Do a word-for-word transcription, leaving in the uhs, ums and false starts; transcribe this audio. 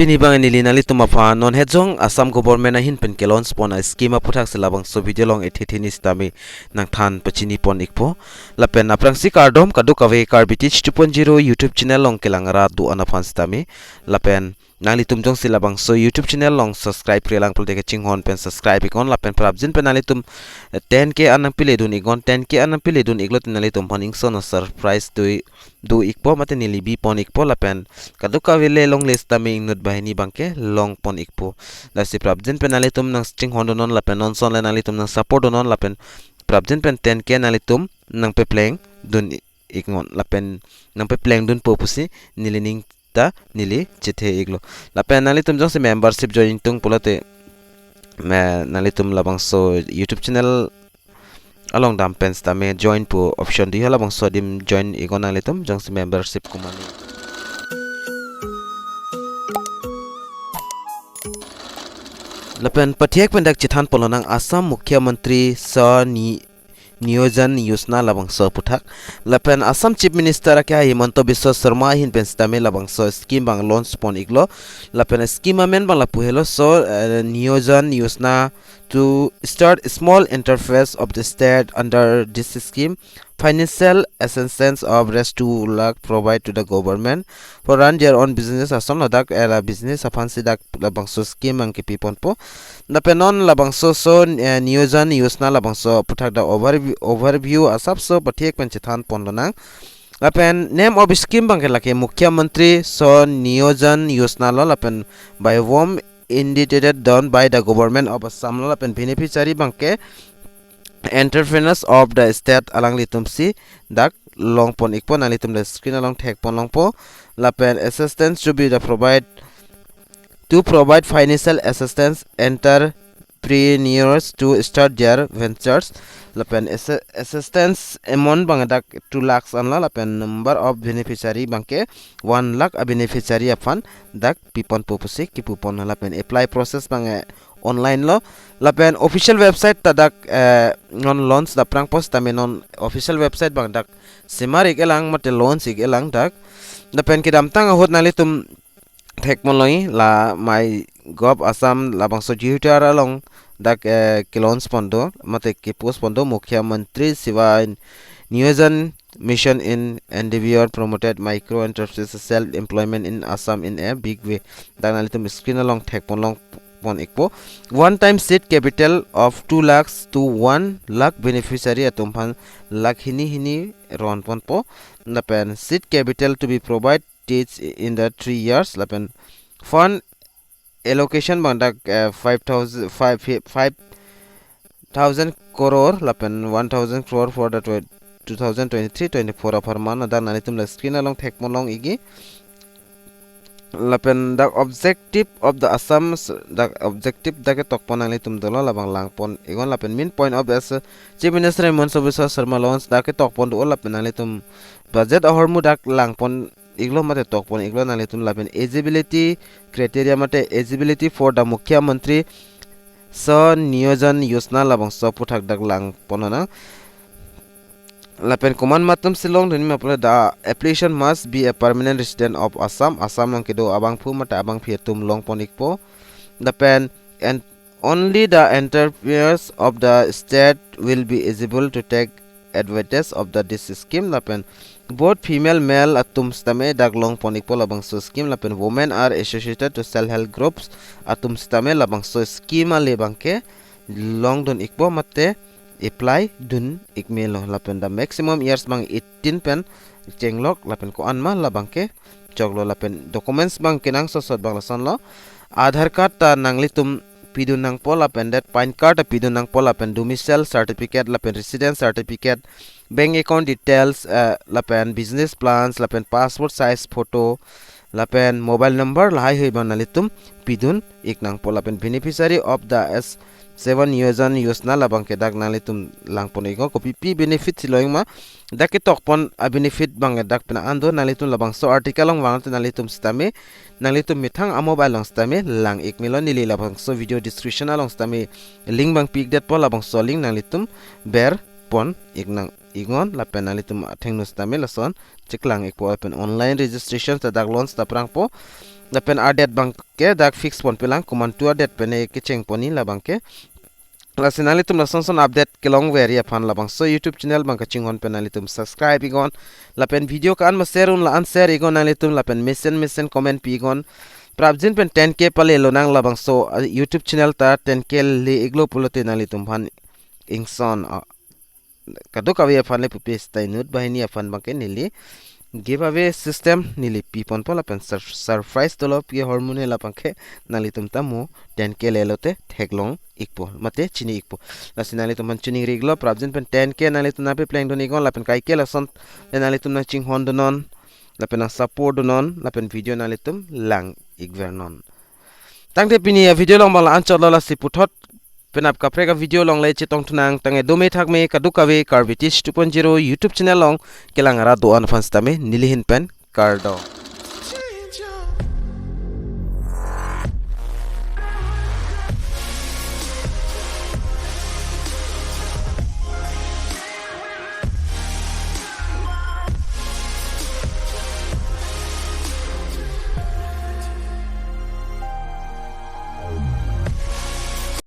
Pini abang neli nanglitum aphan non hejong Assam government ahin pen ke-launch pon a-scheme aputhak si labangso video along ethe theni sitame nangthan pachini pon ikpo. Lapen aphrangsi kardom kadokave Karbi Teach two point zero YouTube channel along kelang rat do-an aphan sitame. Lapen nanglitum jongsi labangso YouTube channel along subscribe-re lang pulote kachinghon pen subscribe iknon, lapen prapjin pen nanglitum, eh, ten K an nangpile dun iknon, ten K an nangpile dun iklote nanglitum aphan ingson a-surprise do, do ikpo mate neli bi pon ikpo, lapen kadokave le longle sitame ingnut banghini abangke long pon ikpo. Lasi prapjin pen nanglitum nangchinghon dunnon lapen non son le nanglitum nang-support dunnon lapen prapjin pen ten K nanglitum nangpepleng dun iknon lapen nangpepleng dunpo pusi neli ning ta neli chethe iklo. Lapen nanglitum jongsi membership join tung pulote, me, nanglitum labangso YouTube channel along dam pen sitame join pu option do, halabangso adim join iknon nanglitum jongsi membership kumani. Lapen pathek pen dak chethan pon lonang Assam Mukhyamantri Swa Ni-, Niyojan Yojana labangso aputhak. Lapen Assam Chief Minister ake Himanta Biswa Sarma ahin pen sitame labangso scheme abang launch pon iklo. Lapen scheme amen abang lapu helo Swa, eh, Niyojan Yojana to start small enterprise of the state. Under this scheme, financial assistance of rupees two lakh provide to the government for run their own business. Assam ladak ela business aphan si dak labangso scheme abang kepi ponpo. Lapen non labangso Swa, eh, Niyojan Yojana labangso aputhak dak overview, overview asapso pathek pen chethan pon lonang. Lapen name of scheme abangke lake Mukhyamantri Swa Niyojan Yojana lo, lapen by whom initiated done by the government of Assam lo, lapen beneficiary abangke entrepreneurs of the state alanglitum si dak long pon ikpo, nanglitum le screen along thek pon longpo. Lapen assistance to be the provide, to provide financial assistance entrepreneurs to start their ventures. Lapen assi-, assistance amount abang dak two lakhs anlo, lapen number of beneficiary abangke one lakh a-beneficiary aphan dak pi ponpo pusi kipu pon, lapen apply process abang, eh, online lo. Lapen official website ta dak, eh, non launch dak aphrang pusitame non official website abang dak semar ik-elang mate launch ik-elang dak. Lapen kedamtang ahut nanglitum thek pon longi la MyGov Assam labangso Twitter along dak, eh, ke-launch pon do mate ke-post pon do, Mukhyamantri Swa Niyojan Mission in endeavor promoted micro enterprises self employment in Assam in a big way. Dak nanglitum screen along thek pon long pon ikpo. One time seed capital of two lakhs to one lakh beneficiary atum aphan lakh hini hini ron ponpo. Lapen seed capital to be provide teach in the three years. Lapen fund allocation abang dak, eh, five thousand, five, five thousand crore lapen one thousand crore for the twe-, two thousand twenty-three twenty-four apharman, dak nanglitum le screen along thek pon long ikji. Lapen dak objective of the Assam s-, dak objective dak ketok pon nanglitum dolo labang lang pon iknon, lapen main point of the s-, Chief Minister Himanta Biswa Sarma launch dak ketok pon do, lapen nanglitum budget ahormu dak lang pon iklo mate tok pon iklo nanglitum, lapen eligibility criteria mate eligibility for the Mukhyamantri Swa Niyojan Yojana labangso aputhak dak lang pon nang. Lapen komat atum si long dunji ma pule the application must be a permanent resident of Assam. Assam along kedo abangphu mate abangpi atum long pon ikpo. Lapen and only the entrepreneurs of the state will be able to take advantage of the, this scheme. Lapen both female male atum sitame dak long pon ikpo labangso scheme. Lapen women are associated to self help groups atum sitame labangso scheme ale abangke long dun ikpo mate apply dun ik melo. Lapen the maximum years abang eighteen pen chenglok, lapen ko-an ma labangke choklo. Lapen documents abang kenangsot sot abang lasonlo: Aadhaar card ta nanglitum pidun nangpo, lapen det PAN card ta pidun nangpo, lapen domicile certificate, lapen residence certificate, bank account details, eh, lapen business plans, lapen passport size photo, lapen mobile number, lahai hui abang nanglitum pidun ik nangpo. Lapen beneficiary of the S seven Niyojan Yojana labangke dak nanglitum lang pon iknon, kopipi benefit si long ma, dak ketok pon a-benefit abang dak pina an do. Nanglitum labangso article along vangte nanglitum sitame, nanglitum methang a-mobile along sitame lang ik melo. Neli labangso video description along sitame link abang pi ik detpo, labangso link nanglitum ber pon ik nang iknon, lapen nanglitum athengno sitame lason cheklang ikpo. Lapen online registration ta dak launch dak aphrang po. Lapen a-date abangke dak fix ponpelang, komantu a-date pen kecheng pon-i labangke. Lasi nanglitum lason son update kelongver aphan labangso YouTube channel abang kachinghon pen nanglitum subscribe iknon. Lapen video ko-an ma share un, la-an share iknon nanglitum, lapen mesen mesen comment pi iknon. Prapjin pen ten K pale lonang labangso, ah, YouTube channel ta ten K le-iklo pulote nanglitum aphan ingson, ah, kadokave aphan le pupe seta inut banghini aphan abangke neli giveaway system neli pi ponpo lapen sur-, surprise dolo, pi ahormu ne labangke nanglitum ta mo ten K lelote theklong ikpo mate chini ikpo. Lasi nanglitum aphan chini ri iklo, prapjin pen ten K nanglitum nangpaplengdun iknon, lapen kaike lason le nanglitum nangchinghon dunnon, lapen nang support dunnon, lapen video nanglitum lang ikvernon. Tangte pini a-video along abang la-anchotlo, lasi puthot penap kaprek a-video along le chetongthunang, tangte dome thakme kadokave, Karbi Teach two point zero YouTube channel along kelang arat do-an aphan sitame neli ahin pen kardom.